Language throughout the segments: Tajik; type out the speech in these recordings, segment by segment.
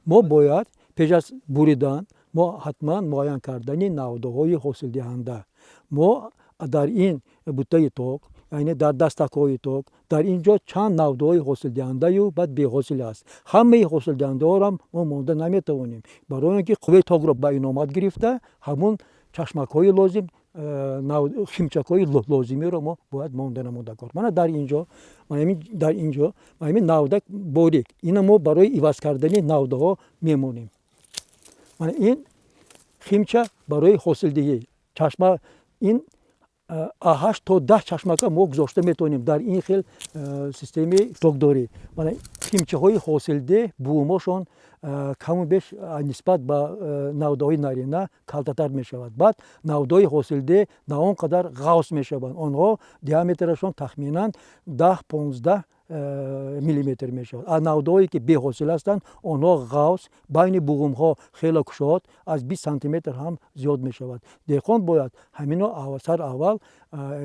Мо бояд пеш аз буридан мо ҳатман муайян кардани навдаҳои ҳосилдиҳанда. Мо дар ин буттаи ток, яъне дар дастакҳои ток, дар ин ҷо чанд навдаҳои ҳосилдиҳандаю баъд беҳосил аст. Ҳамаи ҳосилдиҳандаҳоро мо монда наметавонем, барои он ки қувваи токро ба иномат гирифта, ҳамун чашмакҳои лозим, химчакҳои лозимиро мо бояд монда намуда кор. Мана дар ин ҷо, дар ин ҷо ҳамин навда борик, ина мо барои иваз кардани навдаҳо мемонем. Мана ин химча барои ҳосилдиҳӣ чашма, ин 8 то 10 чашмака мо гузошта метавонем дар ин хел системаи токдорӣ. Мана химчаҳои ҳосилдеҳ буумошон каму беш нисбат ба навдаҳои нарина калтатар мешавад. Баъд навдаҳои ҳосилдеҳ на он қадар ғавс мешаванд, онҳо диаметрашон тахминан 10-15 миллиметр мешавад. А навдаҳое ки беҳосил ҳастанд, онҳо ғавс, байни буғумҳо хеле кушод, аз 20 сантиметр ҳам зиёд мешавад. Деҳқон бояд ҳаминро сар аввал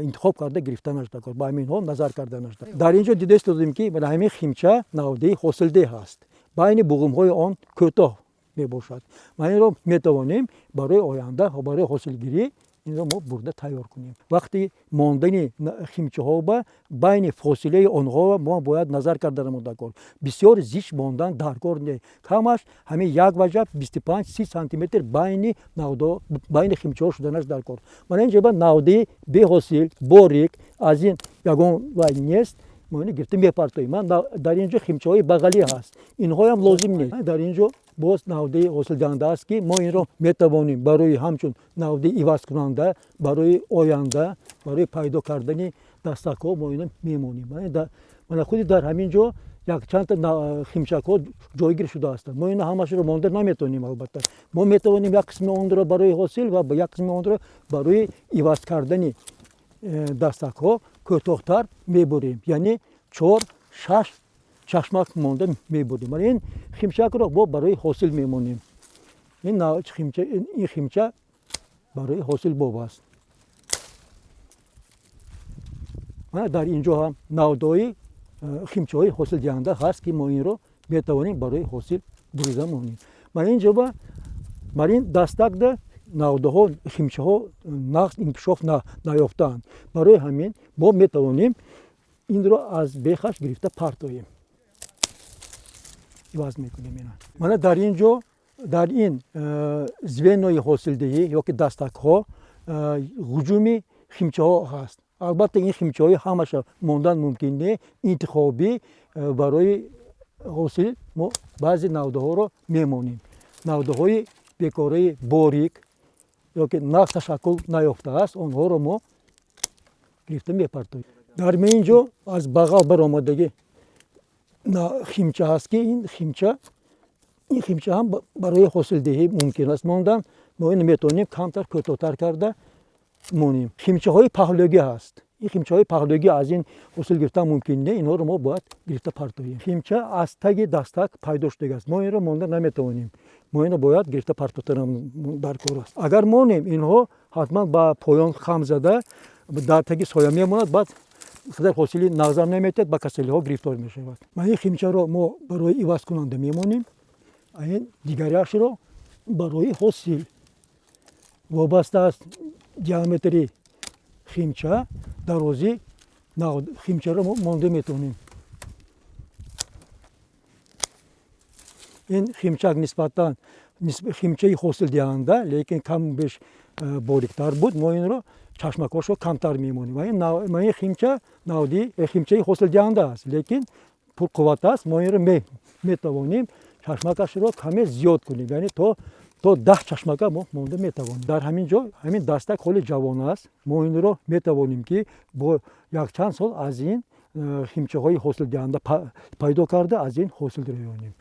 интихоб карда гирифтанаш даркор, ба ҳаминҳо назар карданаш даркор. Дар ин ҷо дида истодем, ки ҳамин химча навдаи ҳосилдеҳ аст, байни буғумҳои он кӯтоҳ мебошад. Ма инро метавонем барои оянда, барои ҳосилгирӣ инро мо бурда тайёр кунем. Вақти мондани химчаҳо ба байни фосилаи онҳо мо бояд назар карда намуда кор. Бисёр зич мондан даркор не, камаш ҳамин як ваҷаб 25-30 сантиметр байни навдо, байни химчаҳо шуданаш даркор. Мана ин ҷоба навдаи беҳосил борик, аз ин ягон вай нест, мо ини гирифта мепартоем. Ман дар ин ҷо химчаҳои бағалӣ ҳаст, инҳоям лозим нест. Дар ин ҷо боз навдаи ҳосилдиҳанда аст, ки мо инро метавонем барои ҳамчун навдаи ивазкунанда барои оянда, барои пайдо кардани дастакҳо мо инро мемонем. Мана худи дар ҳамин ҷо якчандта химчакҳо ҷойгир шуда ҳастанд. Мо инро ҳамашро монда наметавонем. Албатта, мо метавонем як қисми онро барои ҳосил ва як қисми онро барои иваз кардани дастакҳо кӯтоҳтар мебурем, яъне 4-6 чашмак монда мебурем. Мана ин химчакро мо барои ҳосил мемонем. Ин химча барои ҳосил боб аст. Мана дар ин ҷо ҳам навдои химчаҳои ҳосилдиҳанда ҳаст, ки мо инро метавонем барои ҳосил бурида монем. Мана ин ҷо бар ин дастакда навдаҳо, химчаҳо нағз инкишоф наёфтаанд. Барои ҳамин мо метавонем инро аз бехаш гирифта партоем, иваз мекунем ина. Мана дар ин ҷо дар ин звенои ҳосилдиҳӣ ёки дастакҳо ҳуҷуми химчаҳо ҳаст. Албатта, ин химчаҳои ҳамаша мондан мумкин не, интихобӣ барои ҳосил мо баъзе навдаҳоро мемонем. Навдаҳои бекораи борик ёки нағз ташаккул наёфтааст, онҳоро мо гирифта мепартоем. Дар ин ҷо аз бағал баромадагӣ химча ҳаст, ки ин химча ҳам барои ҳосилдиҳӣ мумкин аст мондан. Мо ин метавонем камтар кӯтоҳтар карда монем. Химчаҳои паҳлӯгӣ ҳаст, ин химчаҳои паҳлӯгӣ аз ин ҳосил гирифтан мумкин не, инҳоро мо бояд гирифта партоем. Химча аз таги дастак пайдо шудагааст, мо инро монда наметавонем, мо инро бояд гирифта партофтан даркор аст. Агар монем, инҳо ҳатман ба поён хам зада дар таги соя мемонад, баъд қадар ҳосили нағзам наметиҳад, ба касалиҳо гирифтор мешавад. Ман ин химчаро мо барои ивазкунанда мемонем, ин дигарашро барои ҳосил. Вобаста аст диаметри химча, дарозӣ химчаро мо монда метавонем. Ин химчак нисбатан химчаи ҳосилдиҳанда, лекин каму беш бориктар буд, мо инро чашмакҳошро камтар мемонем. Ва ин химча навди химчаи ҳосилдиҳанда аст, лекин пурқувват аст. Мо инро метавонем чашмакашро каме зиёд кунем, яъне то 10 чашмака мо монда метавонем. Дар ҳамин ҷо ҳамин дастак ҳоли ҷавон аст, мо инро метавонем ки бо якчанд сол аз ин химчаҳои ҳосилдиҳанда пайдо карда аз ин ҳосил рӯёнем.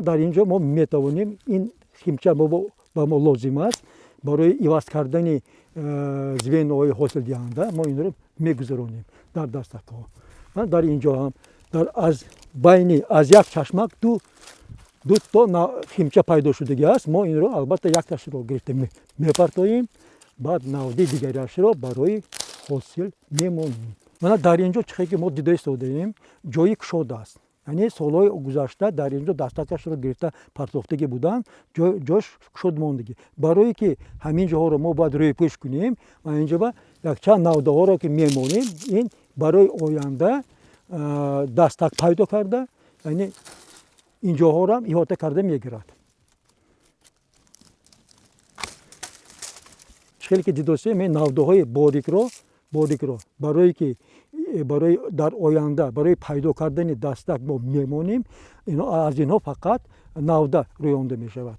Дар ин ҷо мо метавонем ин химча ба мо лозим аст барои иваз кардани звеноҳои ҳосилдиҳанда, мо инро мегузаронем дар дастакҳо. Дар ин ҷо ҳам аз байни аз як чашмак ду то химча пайдо шудагӣ аст, мо инро албатта якташро гирифта мепартоем, баъд навди дигарашро барои ҳосил мемонем. Мана дар ин ҷо чихе ки мо дида истодаем, ҷои кушод аст. Яъне солҳои гузашта дар инҷо дастакашро гирифта партофтагӣ буданд, ҷош шуд мондагӣ. Барое ки ҳамин ҷоҳоро мо бояд рӯйпӯш кунем ва инҷо ба якчанд навдаҳоро ки мемонем, ин барои оянда дастак пайдо карда, яъне ин ҷоҳоро иҳота карда мегирад. Хеле ки дидосем, ин навдаҳои борикро барое ки барои дар оянда барои пайдо кардани дастак мо мемонем, аз инҳо фақат навда рӯёнда мешавад.